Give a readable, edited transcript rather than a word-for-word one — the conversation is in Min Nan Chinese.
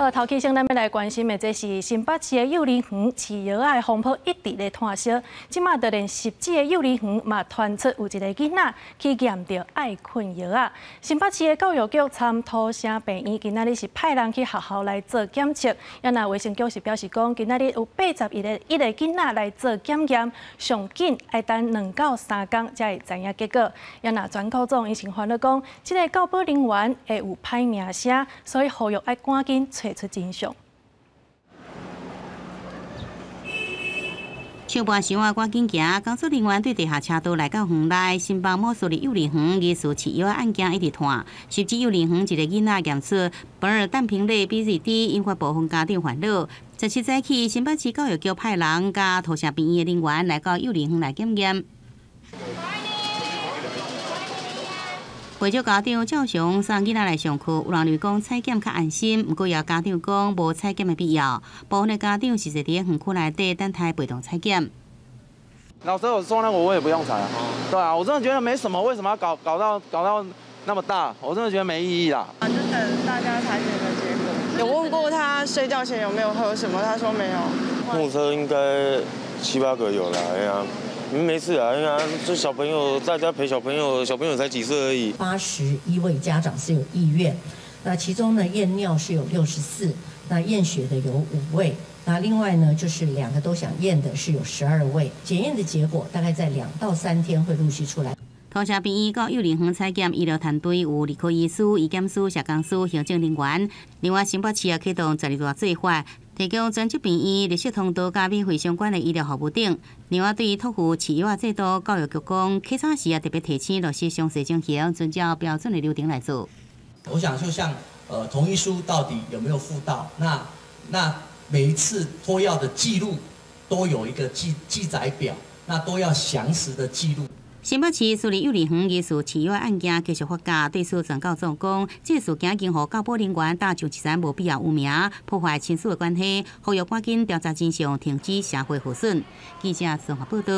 好，頭起先咱欲來關心的，這是新北市的幼兒園飼藥仔的風波一直咧湠燒，這馬就連汐止的幼兒園嘛傳出有一个囡仔去驗著愛睏藥仔。新北市的教育局參土城病院今仔日是派人去學校來做檢測，啊若衛生局是表示講，今仔日有81个囡仔來做檢驗，上緊愛等2到3工才會知影結果。啊若專教總伊是煩惱講，這个教保人員會有歹名聲，所以呼籲愛趕緊揣出真相。上半晌啊，趕緊行，工作人員對地下車道來到園內，新北某私立幼兒園疑似飼藥案件一直湠，汐止幼兒園一个囡仔驗出苯二氮平類 BZD，引發部分家長煩惱。17早起，新北市教育局派人佮土城病院的人員來到幼兒園來檢驗。袂少家長照常送囡仔來上課，有人認為講採檢較安心，毋過也有家長講無採檢的必要。部分的家長是坐佇園區內底等待被動採檢。老師有說那個我也不用採啊，對啊，我真的覺得沒什麼，為什麼要搞到那麼大？我真的覺得沒意義啦。就等大家採檢的結果。有問過他睡覺前有沒有喝什麼，他說沒有。目測應該七八個有啦，哎呀。沒事啊，因為這小朋友大家陪小朋友，小朋友才幾歲而已。81位家長是有意願，那其中呢驗尿是有64，那驗血的有5位，那另外呢就是兩個都想驗的是有12位。檢驗的結果大概在2到3天會陸續出來。土城病院到幼兒園採檢醫療團隊有兒科醫師、醫檢師、社工師、行政人員。另外，新北市也啟動十二大做法，提供專職病院、綠色通道佮免費相關的醫療服務等。另外，對於托付飼藥制度，教育局講，檢查時也特別提醒落實詳細情形，遵照標準的流程來做。我想，就像同意書到底有沒有附到？那每一次託藥的記錄都有一個記載表，那都要詳實的記錄。新北市私立幼兒園疑似飼藥案件繼續發酵，對此全教總講，這事件已經予教保人員打上一層無必要污名，破壞親子的關係，呼籲趕緊調查真相，停止社會毀損。記者綜合報道。